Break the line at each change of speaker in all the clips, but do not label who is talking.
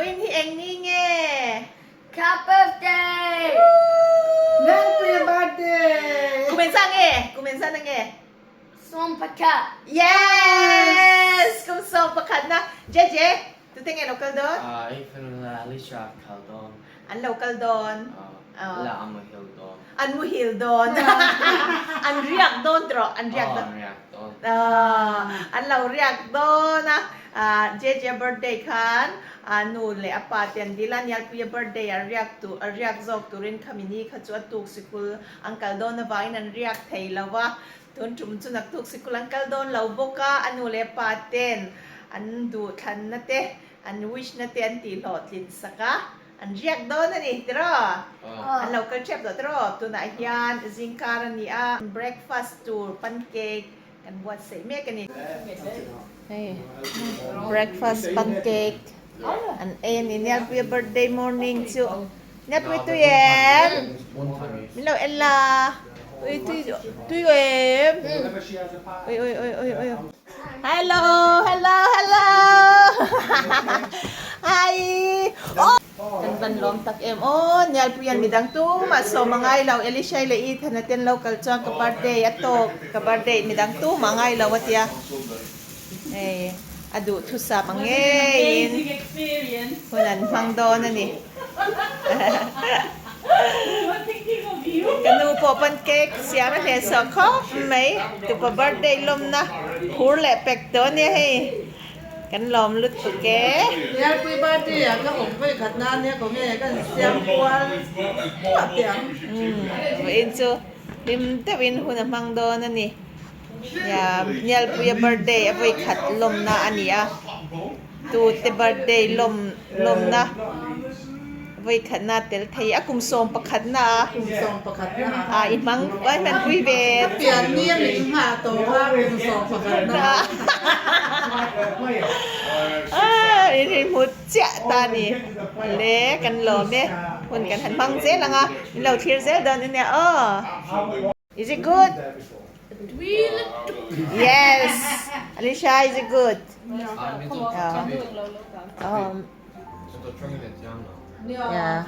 Vawiin hi eng ni nge?
Ka birthday!
Nanpuia birthday!
Kum engzah nge? Kum engzah na nge?
11.
Yes! Kum 11 na. Jeje, tute nge lo kal dawn?
Ethan leh Alicia an kal dawn.
An lo kal dawn.
Leh an muhil dawn.
An muhil dawn. An riak dawn tawh. An riak dawn.
An riak dawn.
An lo riak dawn a. Jeje birthday khan a nu leh a pa te an dil a, Nialpuia birthday a riak tur a riak zawk turin khami ni kha chu a tuk sikul an kal dawn avangin an riak thei lo va. Tun tum chu naktuk sikul an kal dawn lo bawk a, a nu leh a pa ten an duhthlanna te, an wish na te an tihhlawhtlin sak a, an riak dawn a ni tiraw? An lo kal tep tawh tiraw? Tunah hian zingkar a ni a, breakfast tur pancake kan buatsaih mek a ni. Hei breakfast pancake an ei a ni, Nialpuia birthday morning chu. Nialpui tui em? Min lo en la. Ui tui tui em? Ui ui ui ui ui. Hello hello hello. Hi. Oh. Kan van lawm tak em aw Nialpuian midang tumah sawm a ngai lo Elishai leh Ethan a ten lo kal chuan ka birthday a tawk ka birthday midang tumah a ngai lo a tia hei a duh thusam ang ngeiin hun an hmang dawn a ni ka nu pawh pawn cake siam a hlehsawh khawp mai tupa birthday lawmna phur leh pek tawh a nia hei. Kan lawm lutuk e.
Nialpui party ah ka awm vawi khat na nia ko nge kan siam kual puah teh ang.
Vawiin chu hlim deuhin hun a hmang dawn a ni. Nia Nialpuia birthday a vawi khat lawmna a ni a, tute birthday lawm lawmna vawi khatna tel thei a kum 11 na a.
Kum 11 na
a. I hmang i hmanpui ve.
Ka pian ni a min nghah tawh a kum 11 na.
I ri hmu chiah ta ni le kan lawm e hun kan han hmang zel ang a min lo thlir zel dawn ania aw. Is it good? Yes. Alicia, is it good? Yeah.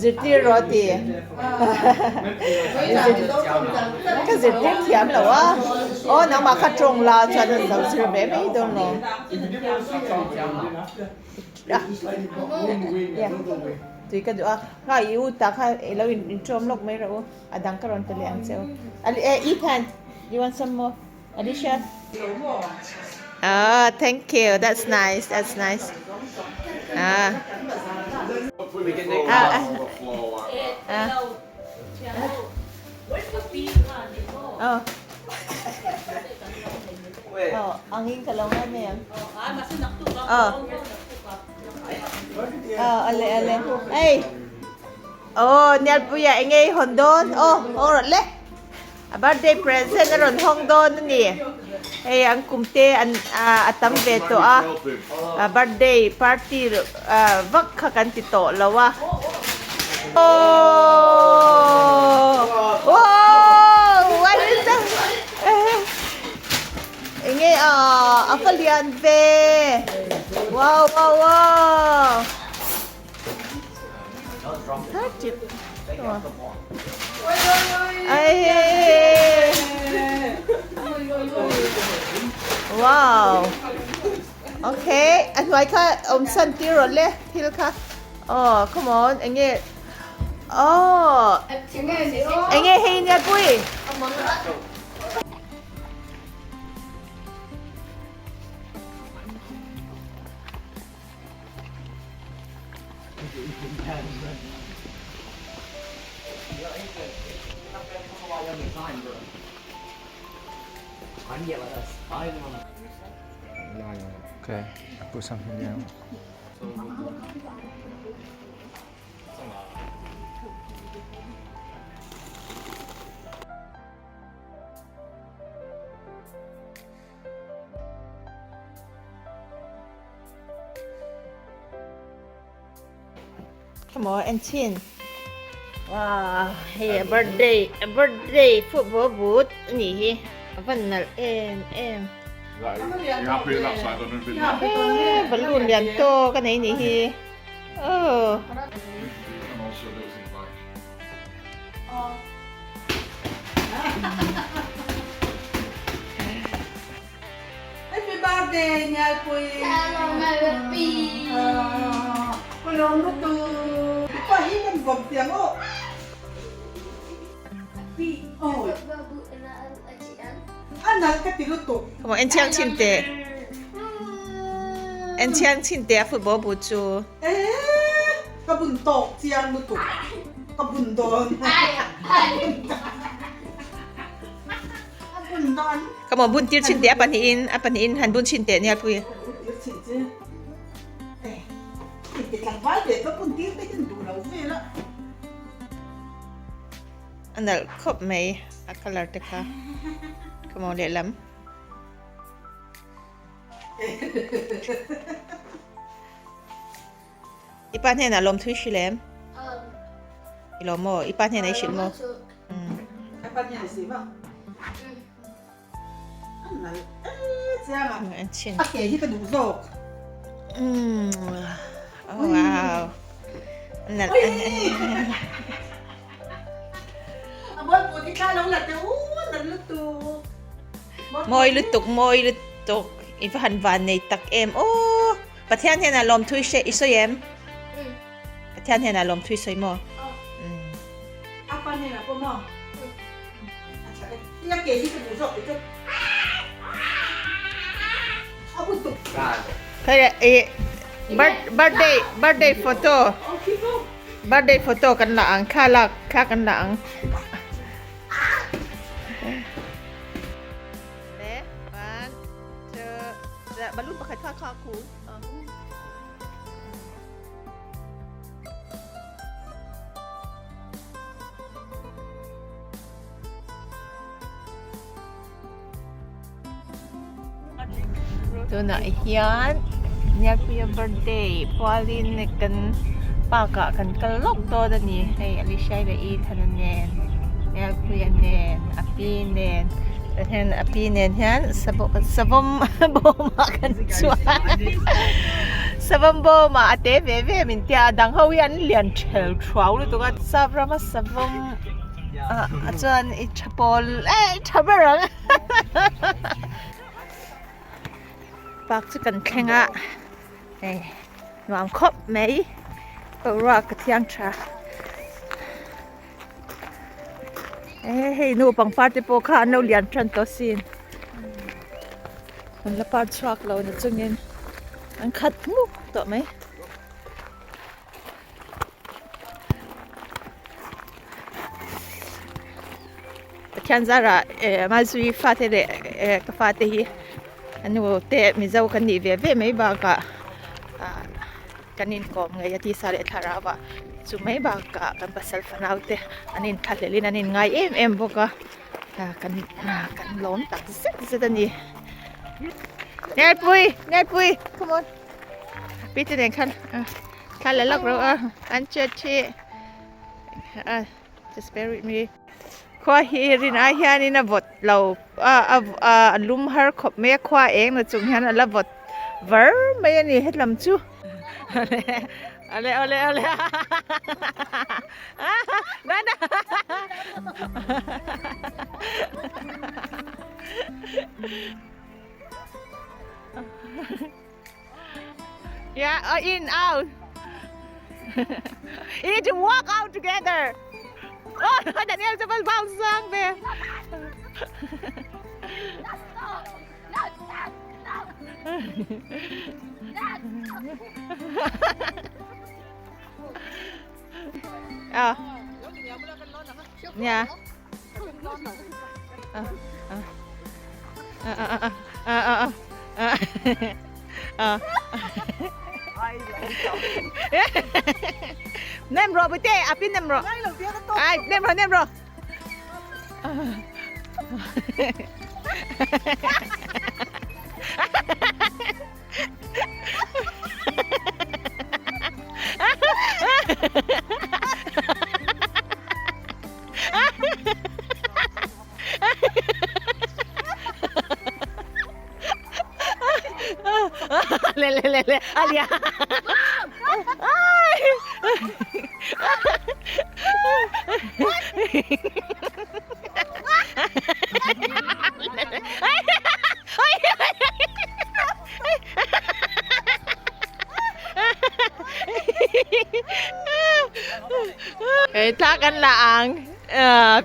Zirtir rawh ti. Ka zirtir thiam lo a. Aw nangmah kha tawng la chuan an lo zir ve mai dawn lo. Tui ka duh a. Kha i u ta kha i lo intawm lawk mai rawh u. A dang ka rawn pe leh ang che u. Ethan, you want some more? Alicia? Ah, thank you. That's nice. That's nice. Ah. Ah. Ah. Oh. Oh, angin ka lo ngai mai ang. Oh. Oh, ale ale. Hey. Oh, Nialpuia enge i hawn dawn? Oh, hawng rawh le. A birthday present a rawn hawng dawn a ni. Hei an kum te an a tam ve tawh a, a birthday party vak kha kan ti tawh lo a. Aww! Wow! What is that? Enge a a va lian ve. Wow wow wow! Wow. Okay, a hnuai kha awm san tir rawh le thil kha. Oh, come on, enge. Oh. Enge hei nia pui.
Okay, I put something down.
Come on and chin. Wow, hei a birthday, a birthday football boot a nih hi. A van nalh em em. He balloon lian tawk a nei nih hi aw.
Happy birthday Nialpui. Ka lawm lutuk. I pa hi kan vawm tiang aw. A nalh ka ti lutuk.
Kamo en chiang chin teh. En chiang chin teh a football bu chu.
Eh, ka bun tawk chiang lutuk. Ka bun dawn. Ka bun dawn.
Kamo bun tir chin teh a pahnihin a pahnihin han bun chin teh Nialpui.
Bun tir chin chu. Eh, inti tlangval ve ka bun tir te hian duh lo vel a.
A nalh khawp mai a colour te kha ka maw lehlam. I pa hnenah lawmthu i hrilh em? I lawm maw? I pa hnenah i hrilh maw?
I pa hnenah i hrilh maw? A nalh e chiang a.
An chhin.
A ke hi ka duh zawk.
Oh wow. A nalh.
A mawi put hi thla lo la teh u a nalh lutuk.
Mawi lutuk mawi lutuk i va han van nei tak em aw. Pathian hian a lawmthu i hre i sawi em? Pathian hian a lawmthu i sawi maw?
A pa hnenah pawh maw? A tha e. Ila ke hi ka duh zawk tih chu. A hun tuk.
Khawi i birthday birthday photo birthday photo kan la ang thla lak thla kan la ang. Le one two balloon pakhat kha kha khu. Tunah hian Nialpuia birthday pualin kan park ah kan kal lawk dawn a ni hei Alishai leh Ethan-a nen Nialpuia nen a pi nen tah hian a pi nen hian savawm bawm ah kan chuang Savawm bawmah a te ve ve min tia a dang ho hi an lian thel thuau lutuk a sap rama savawm ah chuan i tha pawl eh i tha ber ang park chu kan thleng a hei nuam khawp mai boruak a thiang tha eh hei nu pangpar te pawh kha an lo lian tan tawh asin an la par chhuak lo na chungin an khat hmuk tawh mai. Pathian zarah eh Mazui fate leh eh ka fate hi a nu te Mizo kan nih ve ve mai bakah ah kan inkawm ngei a tisa leh thlarau ah chu mai bakah kan pasal fanau te an inthlahlel in an inngai em em bawk a ah kan kan lawm tak zet zet a ni. Ngelpui Ngelpui come on pi te nen khan thla la lak rawh a an chet hi ah just bear with me khua hi rin ai hianin a vawt lo a a a lum har khawp mai a khua eng na chung hian a la vawt var mai a ni hetlam chu awle awle awle nana Yeah, in, out. You need to walk out together. Oh, Daniel,จะเป็นบ้าซังเบ à nha à à à à à à à à Nem ro bute apin nem ro. Ai nem ro nem ro. Le le le a lia. Ai. Hei thla kan la ang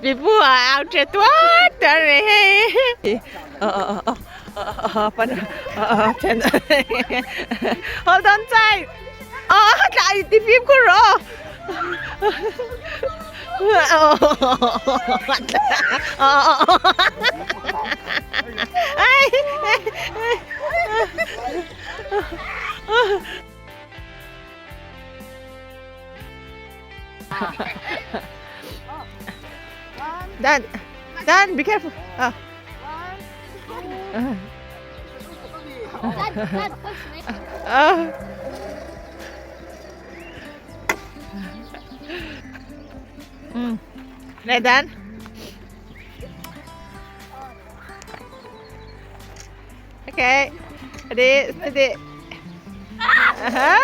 pi pu a au che tuar tuar mai hei hold on tight oh tla i ti fimkhur rawh Dan, Dan, be careful. Ah.
Dad, Dad, push me.
Ah. Le Dan. Okay. Ready, steady. Ah!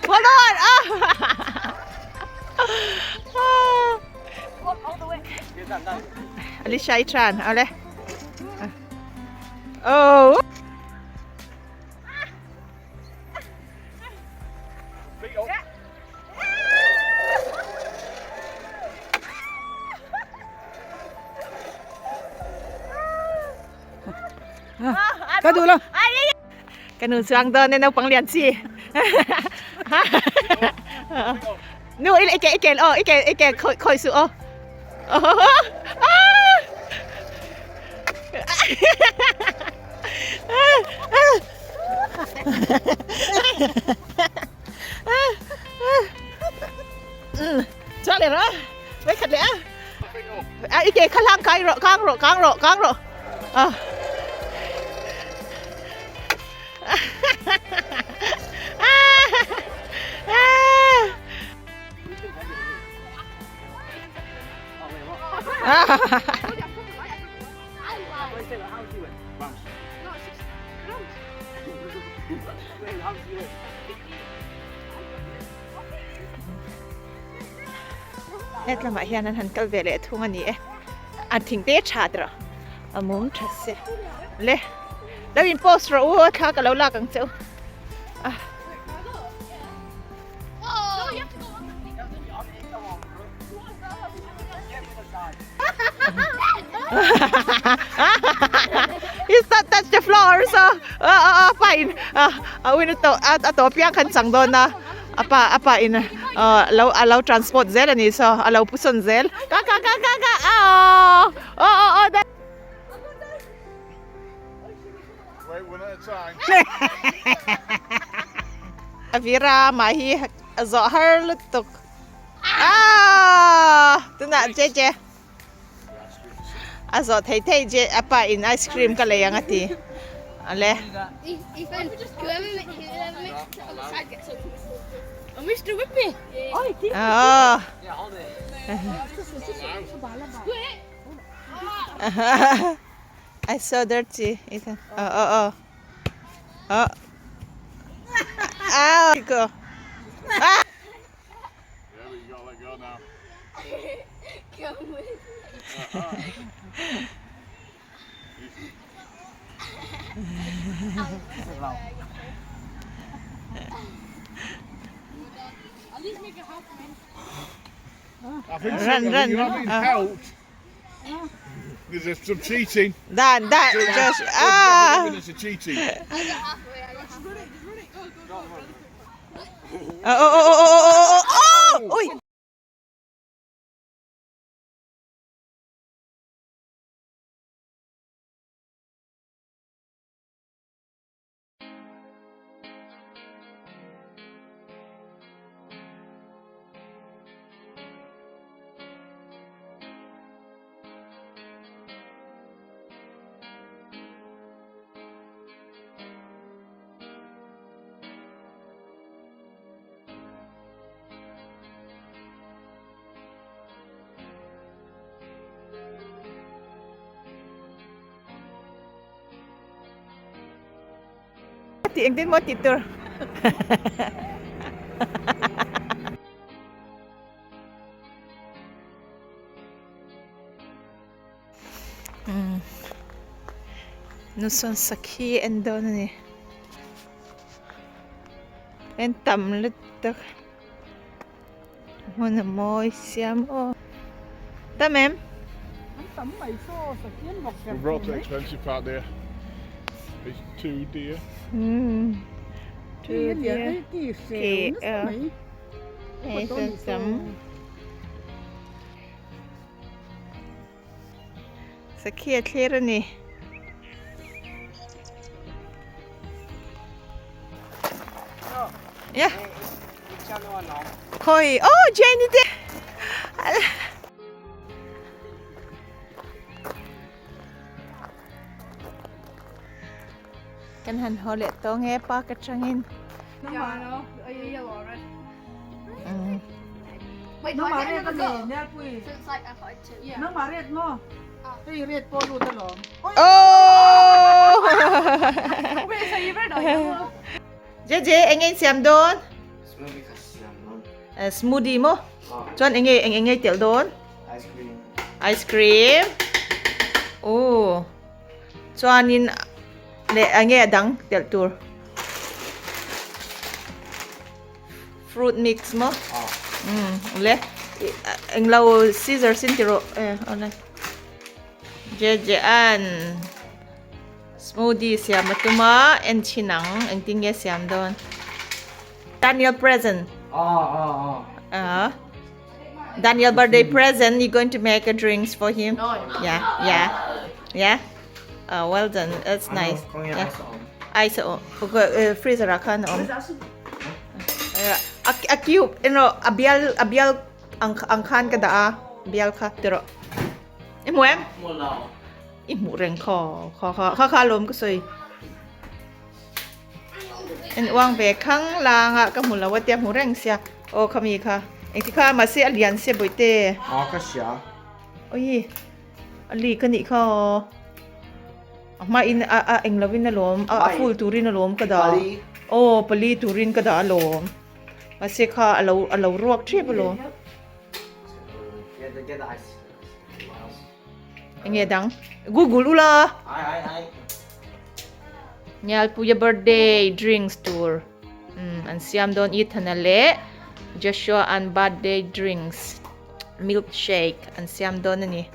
Hold on! Ah! Alicia i tran, ale. Oh!
Ka duh lo.
Ka nu chuang dawn e naupang lian chi. Nu i ke i ke aw i ke i ke khawi khawi suh aw. Chuak leh rawh vei khat leh a. A i ke kha hlang kai rawh kang rawh kang rawh kang rawh. Ah. Hetlamah hian an han kal ve leh thung a ni e a thing te tha tawh a mum tha se le lo in post rawh u thla ka lo lak ang che u a. He's not touch the floor so fine a win to a to piang khan chang dawn a apa apa in lo a lo transport zel ani so a lo pusawn zel ka ka ka ka ka oh oh oh oh that
Wait one at a time.
Avira mah hi a zawh har lutuk ah tunah che che a zawh thei thei che a pa in ice cream ka lei ang a ti ale oh I so dirty Ethan oh oh oh oh ah go ah
Yeah, but you gotta let go now.
Come with
I think
Run,
so.
run.
You haven't
Ah.
helped. There's some cheating.
Dan Dan Josh ah
There's a cheating.
I got halfway. I got halfway.
Oh oh oh oh oh oh oh ui. Ti engtin maw tih tur. Nu sawn sakhi en dawn a ni. En tam lutuk. Hmun a mawi sia maw. Tam em?
An tam mai saw sakhi an bawk
We brought the expensive part there. It's too dear.
Hmm. Too dear. Ki hei chuan tam. Sakhi a thlir a ni. Ya. Khawi oh Jenny te. Kan han haw leh tawh nge park atangin. Jeje eng nge siam dawn? Smoothie maw? Chuan eng nge eng nge telh dawn?
Ice cream.
Ice cream. Oh. Chuanin leh eng nge a dang telh tur? Fruit mix maw? Umm le englo scissors in ti rawh e awle. Jejean smoothie siam a tum a en chhin ang engtin nge siam dawn. Daniel present. Ah. Daniel birthday present you going to make a drinks for him? Yeah, yeah. Yeah. Oh, well done. That's nice. Yeah. Ice a awm. Freezer ah khan a awm. A cube you know a bial a bial ang ang khan ka dah a bial kha ti rawh. I hmu em? I hmuh reng khaw kha kha kha kha lawm ka sawi. En uang ve khang lang ah ka hmu lo a tia hmu reng sia. Aw khami kha. Engti kha mahse a lian sia bawihte.
Aw ka hria.
Oi. A li ka nih kha aw. A hma in a a eng lovin a lawm a a full turin a lawm ka dah. Aw pali turin ka dah a lawm. Mahse kha a lo a lo ruak tep a lawm. Enge dang? Google ula. Ngialpuia birthday drinks tur an siam dawn Ethana leh Joshua an birthday drinks. Milk shake an siam dawn a ni.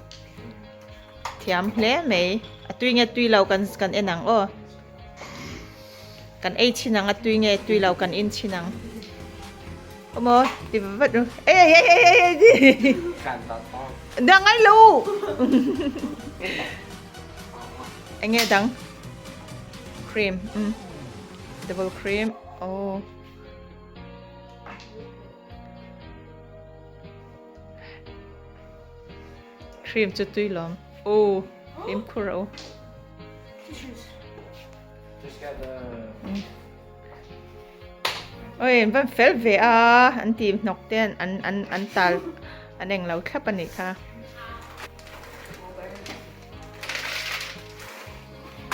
Thiam hle mai. A tui nge tui lo kan kan en ang aw. Kan ei chhin ang a tui nge tui lo kan in chhin ang. Awmaw ti vat ru. Ei ei ei ei ei ei. Dang ai lo. Enge dang. Cream. Double cream. Oh. Cream chu tui lawm. Aw, fimkhur a u. Oi, an van fel ve a, an ti hnawk te an an an tal an eng lo thlap a nih kha.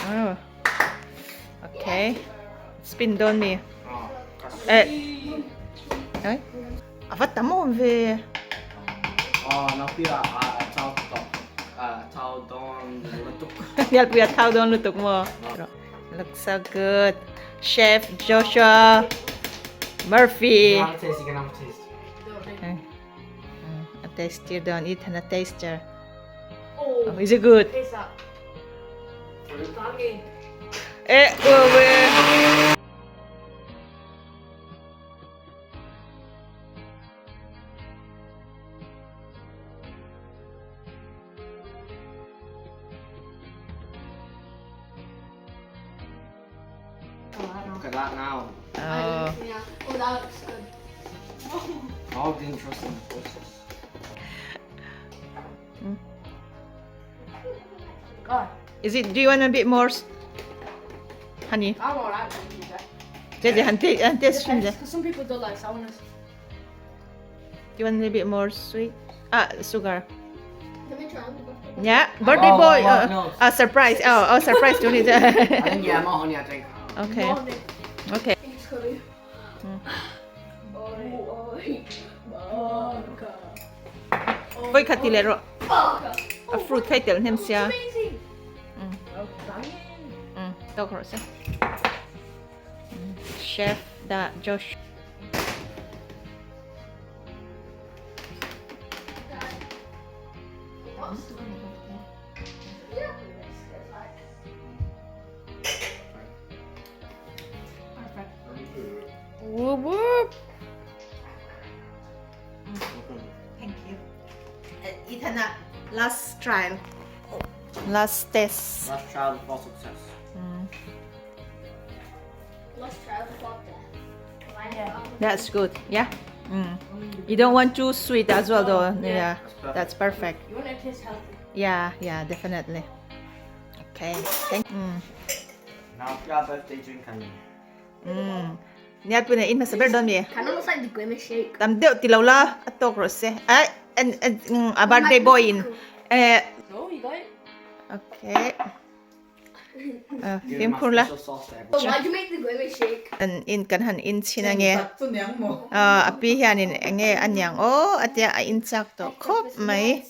Oh. Okay. Spin dawn mi. Eh. Oi. Ava tam awm ve.
Aw nau-pi ah a thau tok a thau dawn lutuk.
Ngialpui a thau dawn lutuk maw? Looks so good. Chef Joshua Murphy.
You can have a taste, you can have a taste.
A taste dawn, Ethan a taster. Oh, is it good?
Taste that.
Eh, oh, eh.
Look at that now.
Oh.
Yeah. Oh, that looks good.
Oh, didn't trust in the process.
Is it, do you want a bit more honey?
I'm alright.
Jeje, han taste, han taste thin je.
Because some people don't like sourness.
Do you want a little bit more sweet? Ah, sugar.
Let me try.
Yeah, birthday
Oh,
boy.
oh, no.
Surprise. Oh, oh, surprise to
I think yeah, more honey I think.
Okay. Okay. Voi khat ti leh rawh. A fruit kha i telh hnem sia. Tawk rawh se. Chef da Josh. Whoop whoop. Thank you. Ethan, last trial. Last test.
Last trial before success.
Last trial before death.
That's good. Yeah. You don't want too sweet as well, though. Yeah. That's perfect.
You want it to taste healthy.
Yeah, yeah, definitely. Okay. Thank.
Now your birthday drink ani.
Niat pui na in hmasa ber dawn mi.
Kind of looks like the Grimace shake.
Tam deuh ti lo la a tawk rawh se. A a birthday boy in. Eh.
No, you got it.
Okay. Fimkhur la.
But why'd you make the Grimace shake?
An in kan han in chhin ange.
Tak chu niang maw?
A pi hianin enge a niang aw a tia a in chak tawh khawp mai.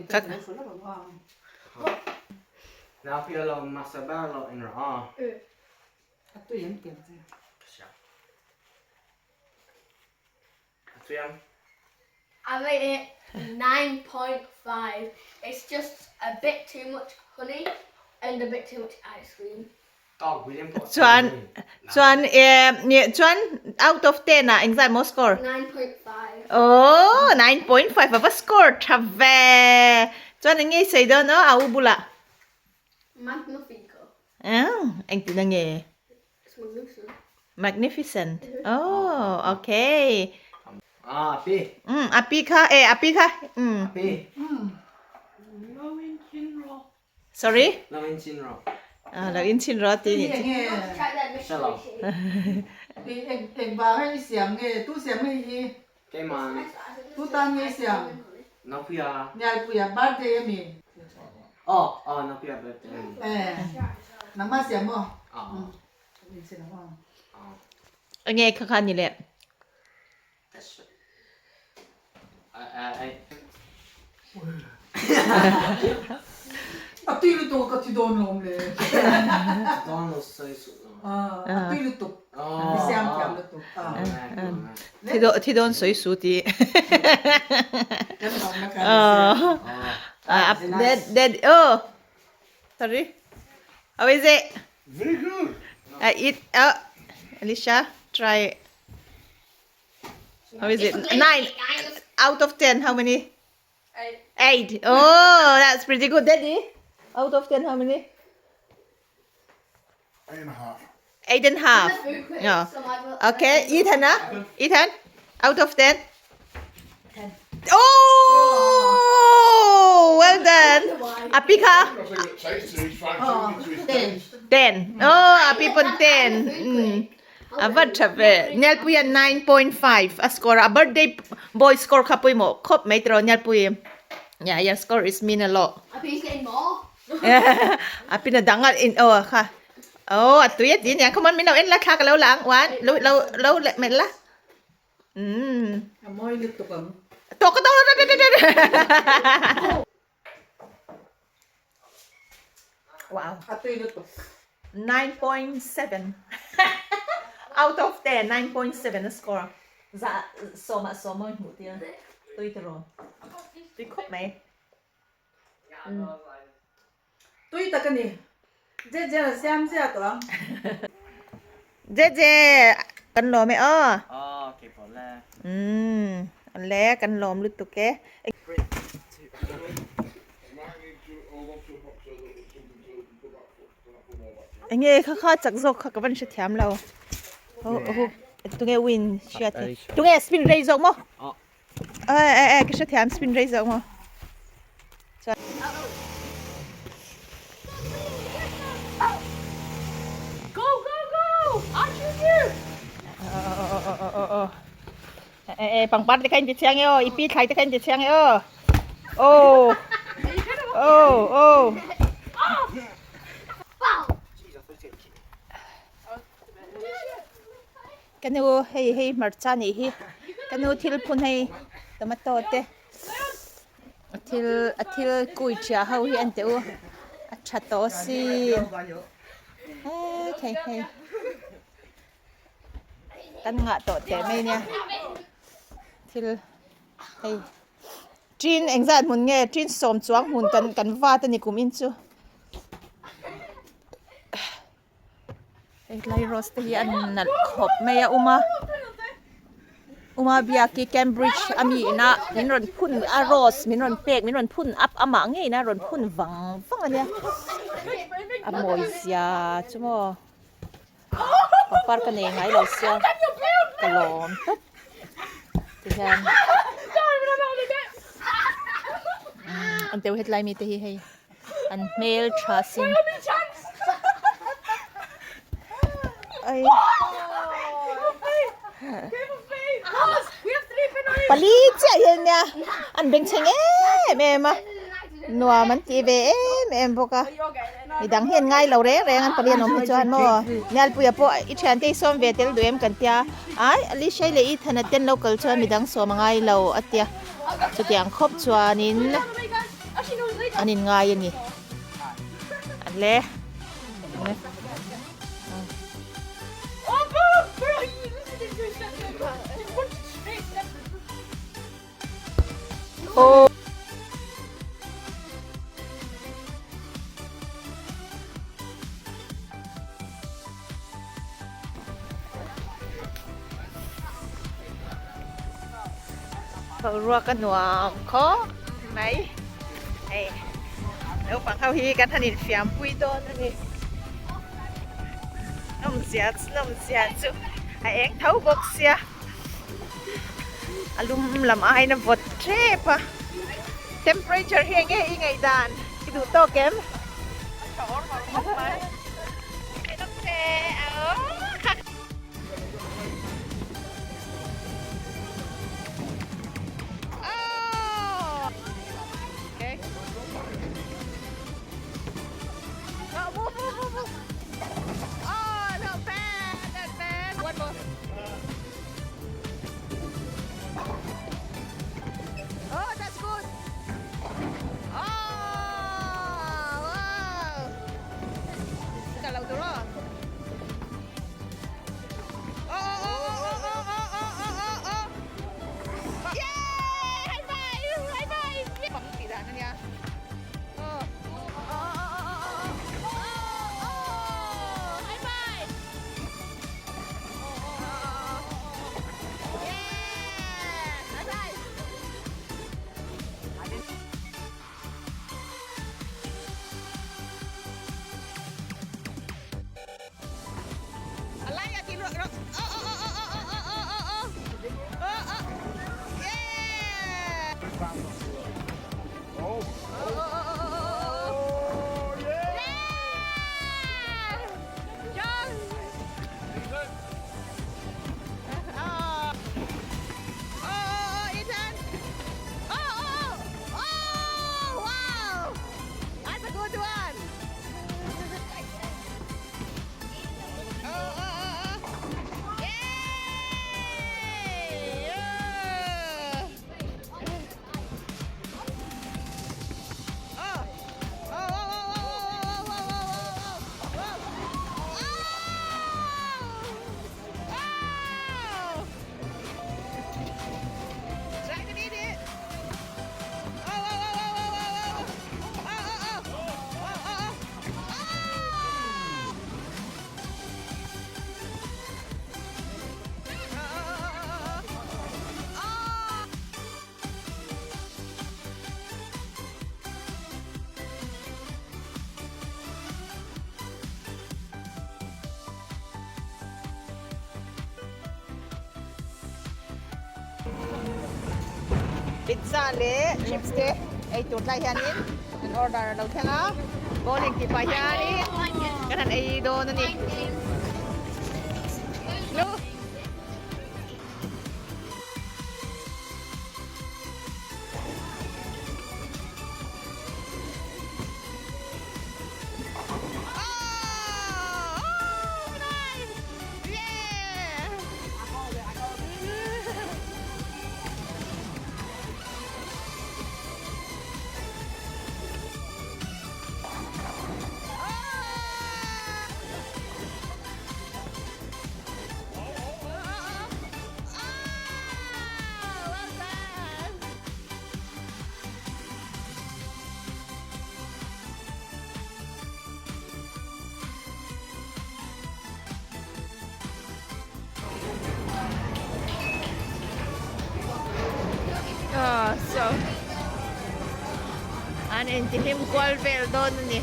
Ka
I rate it 9.5. It's just a bit too much honey and a bit too much ice cream.
Chuan chuan eh chuan out of 10 ah engzat maw score?
9.5.
Oh 9.5 a va score tha ve. Chuan eng nge i sawi dawn aw a u bulah?
Magnifico.
Engtin a nge?
It's magnificent.
Magnificent. Oh okay.
Ah a pi.
A pi kha eh a pi kha.
A pi.
Sorry?
Lo in chin rawh.
Ah lo in chin rawh ti nih chu.
Shalom.
Eng eng vang nge i siam nge tu siam nge hi?
Keimah.
Tu tan nge i siam?
Naupuia.
Nialpuia birthday a mi?
Aw aw Naupuia birthday a mi.
Eh nangmah siam maw?
Aw.
In chin ang aw.
Enge kha kha ni leh?
A tui lutuk a ka thi dawn lawm le.
Dawn lo sawi suh lo.
A tui lutuk. I siam thiam lutuk.
Thi dawn sawi suh ti.
Kan bang na khan a siam.
Dad dad oh sorry. How is it?
Very good.
I eat oh Alicia try it. How is it? 9 out of 10, how many?
8.
8. Oh, that's pretty good, Daddy. Out of 10, how many?
8.5.
8.5. Yeah. Okay, Ethan, ah? Ethan, out of 10?
10.
Oh, well done. Api kha? 10. Oh, api pon 10. A va tha ve. Nialpui a 9.5 a score a. A birthday boy score kha pawimawh khawp mai tiraw Nialpui. Yeah, your score is mean a lot.
Api's getting more.
Api na dang a in oh kha. Oh, a tui a ti nia. Come on, min lo en la thla ka lo la ang. One, lo lo lo leh met la. Umm.
A mawi lutuk ang.
Tawk ka tawk. Wow.
A tui lutuk.
9.7 out of 10, 9.7 a score. Za sawma sawma hmuh tir tui te rawn. Tui khawp mai.
Tui tak a ni. Jeje a siam chiah tawh ang.
Jeje kan lawm e aw.
Aw keipawh le.
Umm le kan lawm lutuk e. Enge kha kha chak zawk kha ka van hre thiam lo. Ho ho tunge win hriat hi. Tunge spin rei zawk maw? Eh eh eh ka hre thiam spin rei zawk maw? Chuan
Go go go! Archie!
Oh oh oh. Eh eh pangpar te kha in ti chiang e aw i pi thlai te kha in ti chiang e aw. Oh. Oh oh. Ka nu hei hei hmarcha nih hi ka nu thil phun hei tomato te a thil a thil kui ṭhiah ho hi an teh u a ṭha tawh asin hei hei kan ngah tawh teh mai nia thil hei Ṭin engzat hmun nge ṭin sawm chuang hmun kan kan vat a ni kum in chu hetlai rose te hi a nalh khawp mai a uma uma biaki Cambridge a mi ina min rawn phun a rose min rawn pek min rawn phun up amah ngei ina rawn phun vang vang a nia a mawi zia chu maw. Pangpar ka nei ngai lo sia ka lawm tawp tihian an teu hetlai mite hi hei an hmel tha sin ai pali chiah hian nia an bengchheng em em a nuam an tih ve em em bawk a. Midang hian ngai lo reng reng an palian awm hi chuan maw Nialpuia pawh i thiante i sawm ve tel duh em kan tia ai Alishai leh Ethana ten lo kal chuan midang sawm a ngai lo a tia chutiang khawp chuanin an in ngai a ni le. Oh. Boruak a nuam khawp mai hei naupang ho hi kan han infiam pui dawn a ni nawmzia nawmzia chu a eng tho bawk sia. A lum lam aiin a vawt tep a temperature hi enge i ngaih dan i duh tawk em? Oh, that's good. Oh, wow. Ka lo tur aw. Oh, oh, oh, oh, oh, oh, oh, oh, oh, oh. Yay! High five! High five! Bang tih dan ania. Oh. Oh, oh, oh, oh, oh, oh. Oh, high five! Pizza leh chips te ei tur lai hianin an order a lo thleng a bowling tih pah hianin kan han ei dawn a ni. An intihlim kual vel dawn a ni.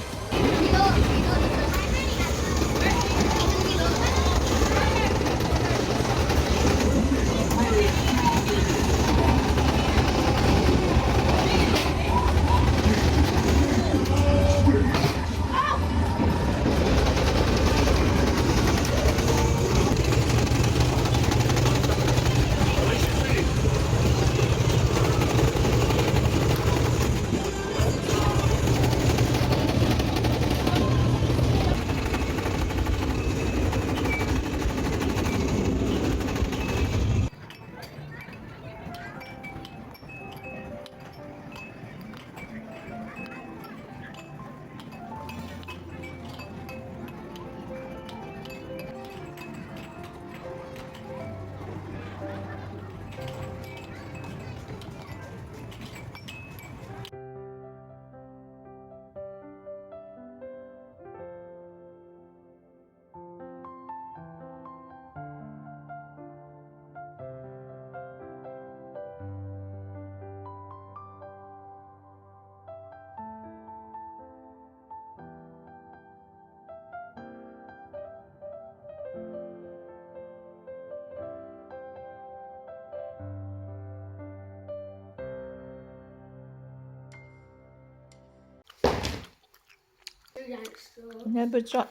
Hmel chu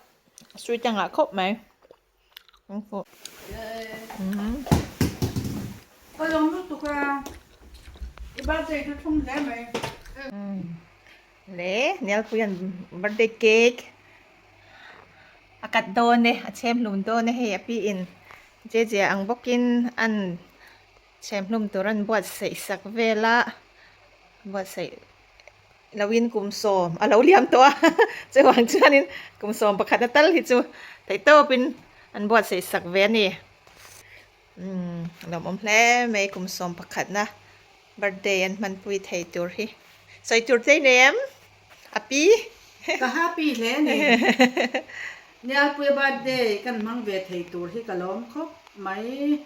sweet a ngah khawp mai.
Ka lawm lutuk a, i birthday chu thlum hle mai.
Le Nialpui an birthday cake a cut dawn e, a chhem hlum dawn e hei a pi in je je ang bawkin an chhem hlum tur an buatsaih sak vel a buatsaih Loin kum sawm a lo liam tawh a, chuvang chuanin kum sawm pakhat a tal hi chu theihtawpin an buatsaih sak ve a ni. Umm lawmawm hle mai kum sawm pakhatna birthday an hmanpui thei tur hi. Sawi tur tlei nei em? A pi.
Ka happy hle a ni. Nialpuia birthday kan hmang ve thei tur hi ka lawm khawp mai.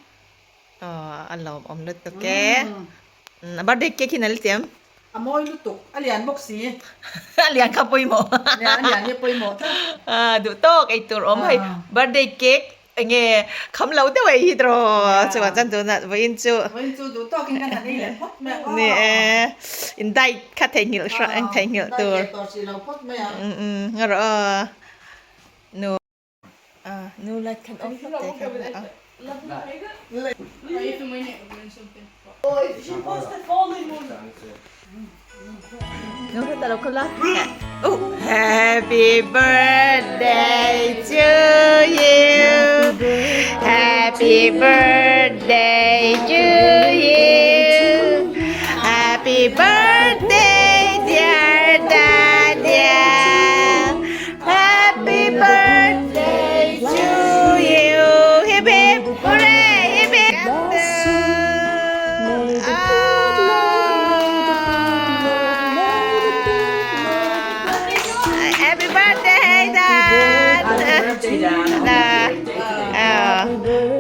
Aw a lawmawm lutuk e. A birthday cake hi nal tiam.
A mawi lutuk, a lian bawk si.
A lian kha pawimawh.
A lian hi pawimawh tlat.
Duh tawk ei tur awm hei birthday cake enge kham lo deuh ei hi tiraw chuan chuan tunah vawiin chu.
Vawiin chu duh tawkin kan han ei leh phawt mai a.
Ni e, in diet kha theihnghilh hrang theihnghilh tur.
Diet tawh hrih lo phawt mai ang.
Nga rawh aw. Nu. Nu light khan off hlawk te khan a. Nu heta lo kal a. Happy birthday to you. Happy birthday to you. Happy birthday dear Daniel. Happy birthday to you. Hip hip hooray! Hip hip. Happy birthday, Dad.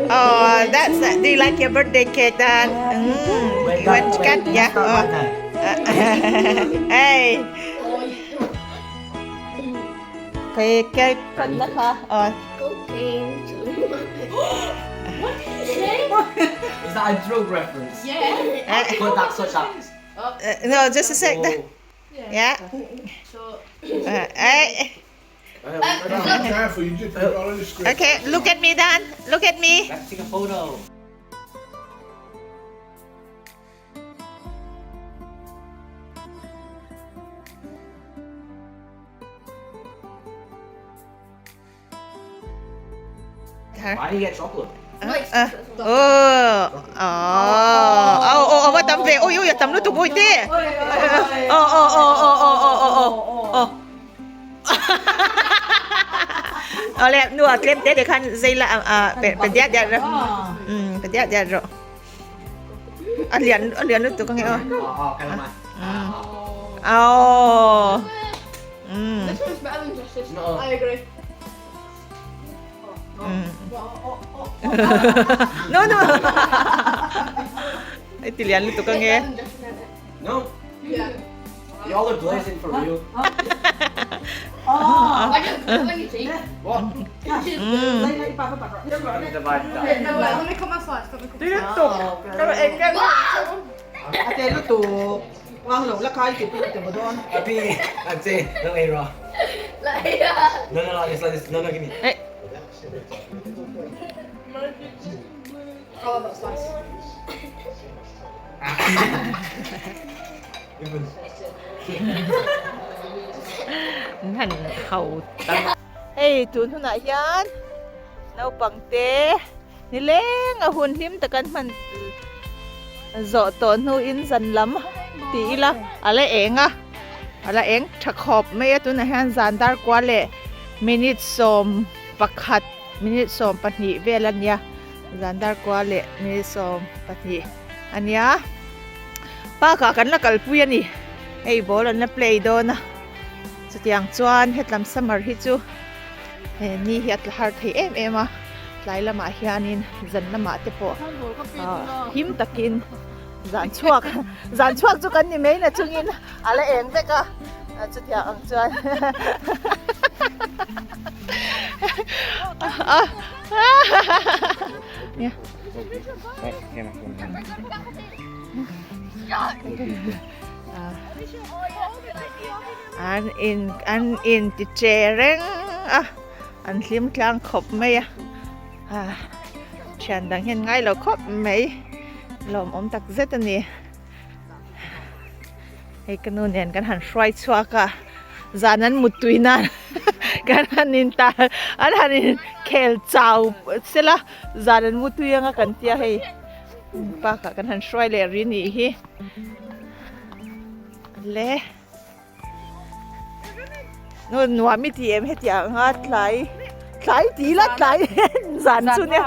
Oh, that's do you like your birthday cake, Dad? You want to cut? Yeah. Oh. Hey. Cái phân đó hả? Ờ.
What did you say?
Is that a drug reference?
Yeah.
Put that such that.
No, just a sec.
Oh.
Yeah.
So.
Hey.
Careful, you just got on the screen.
Okay, look at me, Dan. Look at me.
Let's take a photo. Why do you get chocolate?
Oh, oh, oh, oh, oh, tam ve. Ôi, ôi, tam lutuk ôi te. Oh, oh, oh, oh, oh, oh, oh, oh, oh. Ole, nu a tlem te te khan zei la a pe pe dia dia ro. Pe dia dia ro. A lian lutuk ange aw.
Oh, oh, mai.
Oh.
This one's better than Justice.
No.
I agree.
No, no. Ai ti lian lutuk ange.
No.
Yeah.
Y'all are blazing for real. Api, ate, no ei rawh. No, no, no, it's like this. No, no, give me.
An han ho ta. Hei tun hunah hian naupang te nileng a hun hlim tak an hman zawh tawh hnuin zan lam tih ila a la eng a a la eng tha khawp mai a tunah hian zan dar kua leh minute 11 minute 12 vel a nia. Zan dar kua leh ni 12 a nia. Park ah kan la kalpui a ni. Hei ball an la play dawn a. Chutiang chuan hetlam summer hi chu he ni hi a tla har thei em em a. Tlai lamah hianin zan lamah te pawh him takin zan chhuak zan chhuak chu kan ni mai na chungin a la eng vek a. Chutiang ang chuan An in an in ti che reng a an hlim tlang khawp mai a thian dang hian ngai lo khawp mai lawmawm tak zet a ni. Hei ka nu nen kan han hruai chhuak a, zan an mut tui nan kan han in tar an han in khel chau sela zan an mut tui anga kan tia hei park ah kan han hruai leh ri nih hi le nu nuam i ti em hetiang anga tlai tlai ti la tlai zan chu nia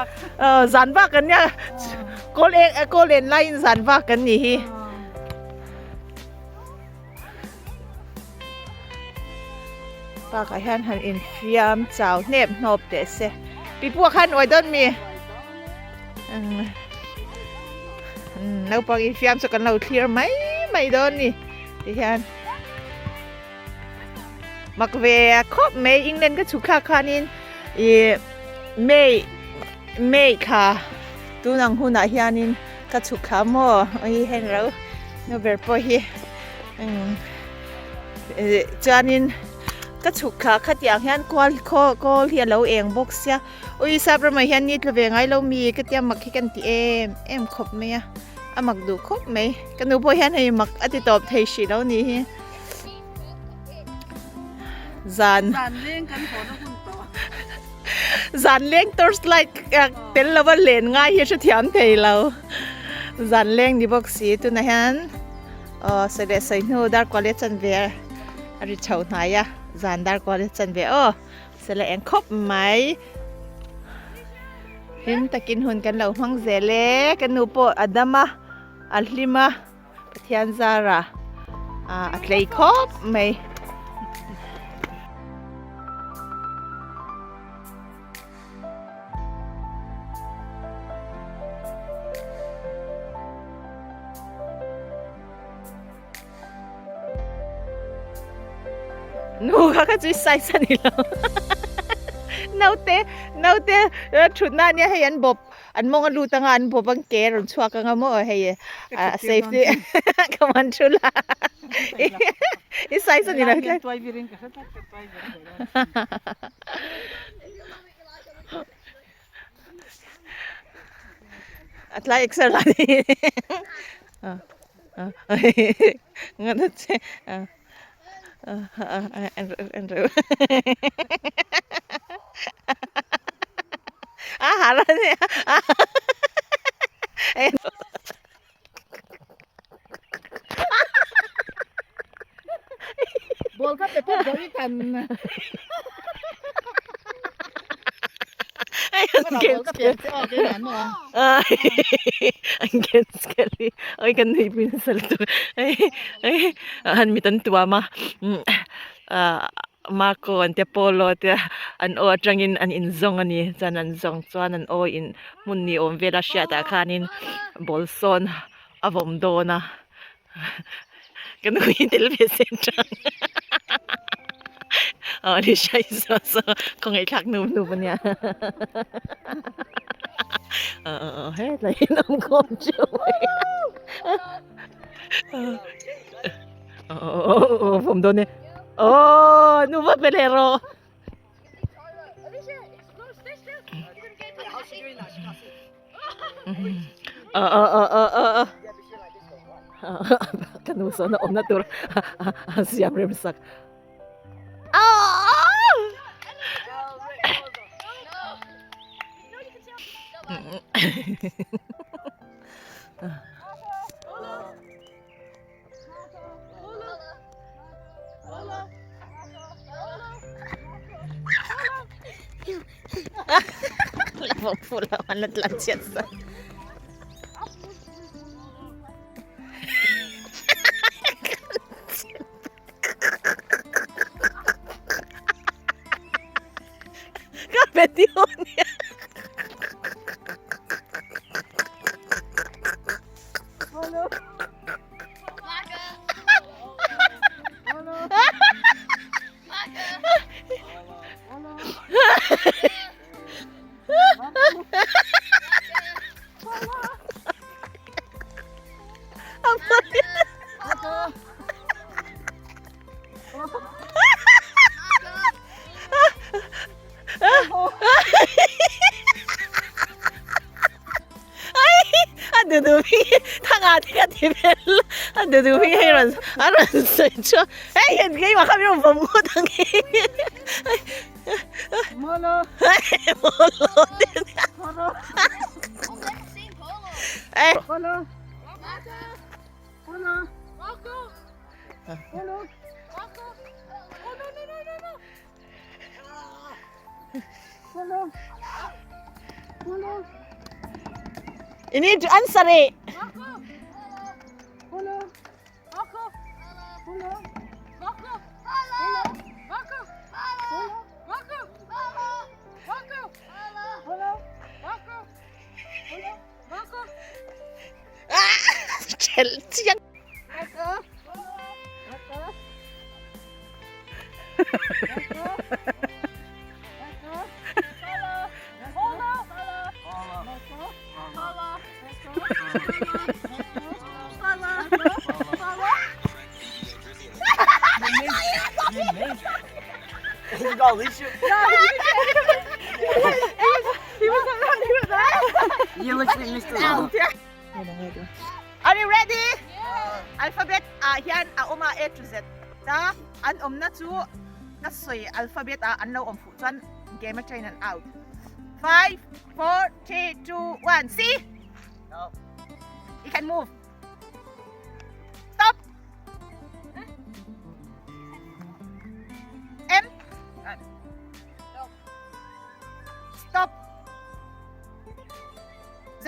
zan vak an nia kawl eng kawl en laiin zan vak an nih hi. Park ah hian han infiam chau hnep hnawp teh se pipu ah khan uai dawn mi naupang infiam chu kan lo thlir mai mai dawn ni ti hian mak ve khawp mai England ka chhuk thlak khanin ih May May thla tun ang hunah hianin ka chhuk thla maw ui heng ro nu ber pawh hi chuanin ka chhuk thla khatiang hian kual khaw kawl hi a lo eng bawk sia ui sap ramah hian ni tla ve ngai lo mi ka tia mak hi kan ti em em khawp mai a a mak duh khawp mai ka nu pawh hian hei mak a ti tawp thei hrih lo ni hi zan zan leng torch light tel lova len ngai hi a hrethiam thei lo zan leng ni bawk si tunah hian aw sawi leh sawi hnu dar kual leh chanve a ri chho hnai a zan dar kual leh chanve aw sela eng khawp mai hlim takin hun kan lo hmang zel e ka nu pawh a dam a a hlim a. Pathian zara a tlei khawp mai. Nu kha kha chu size a ni lo. Naute naute thutna ania hei an bawp. An mawng a lut anga an bawp ang ke rawn chhuak anga maw hei a safety ka man thu la i size ani lo tlai a tlai exer la ni ngat che a har a nia
ball kha pe phawt dawn i kan
Oi kan nui pui nasa lutuk han mit an tuam a Marco an tia Polo te an aw atangin an inzawng a ni chuan an zawng chuan an aw in hmun ni awm vel a hriatah khanin ball sawn a vawm dawn a. Ka nu hi tel ve se tang. Aw Alicia hi saw saw khawngaih thlak nu nu pawh nia. Aw aw aw hetlai hi an awm khawm teuh mai. Aw aw aw awm dawn e. Aw nu va pe leh rawh. Ka nu sawn a awmna tur a siam rem sak. Ka video nia. A duh duh hming hi thanga te ka ti vel a duh duh hming hi rawn a rawn sawi chu hei hian keimah kha min rawn vawm ngawt ang hi mawlo mawlo te You need to answer it. Chiang. Are you ready? Alphabet ah hian a awm a A to Z ta an awmna chu ka sawi alphabet ah an lo awm fuh chuan game atangin an out. 5, 4, 3, 2, 1 C! You can move. Stop! M! Stop! Z!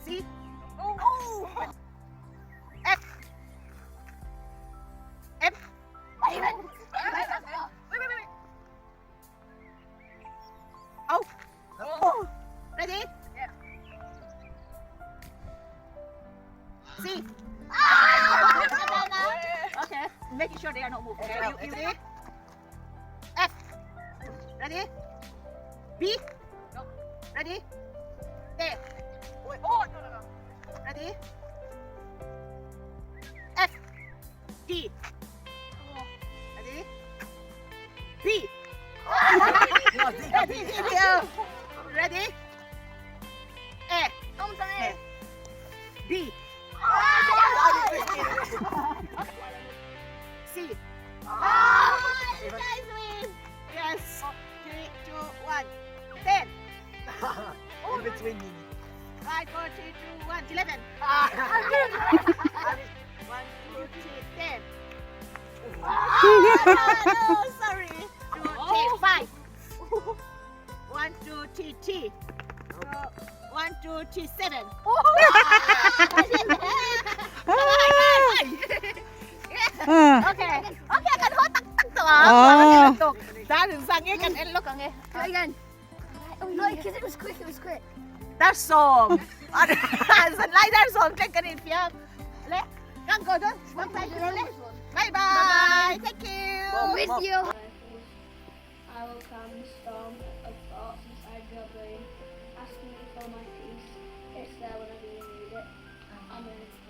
C! F! M! Wait, wait, wait. Oh. Oh. Ready? Yeah. C. Okay. Making sure they are not moving. Okay. You, you ready? F. Ready? B. No. Ready? A. Wait. Oh, no, no, no. Ready? F. D. Ready? B. D, D, D, Ready? A. A. B. C. Yes. 3, 2, 1. 10.
In between.
5, 4, 3, 2, 1, 11. 1, 2, 3, 10. Oh, no, sorry. 2, 3, 5. 1, 2, 3, 3. 1, 2, 3, 7. Okay. Okay, kan ho tak tak to ah. Dar sang e kan en lok ang e.
Do it again. No, because it was quick, it was quick.
Dar som. Zan lai dar sawm thleng kan infiam le kang ko dawn bye bye le bye bye thank you
With you. I will calm the storm of thoughts inside your brain. Ask me for my peace. It's there whenever you need it. Amen.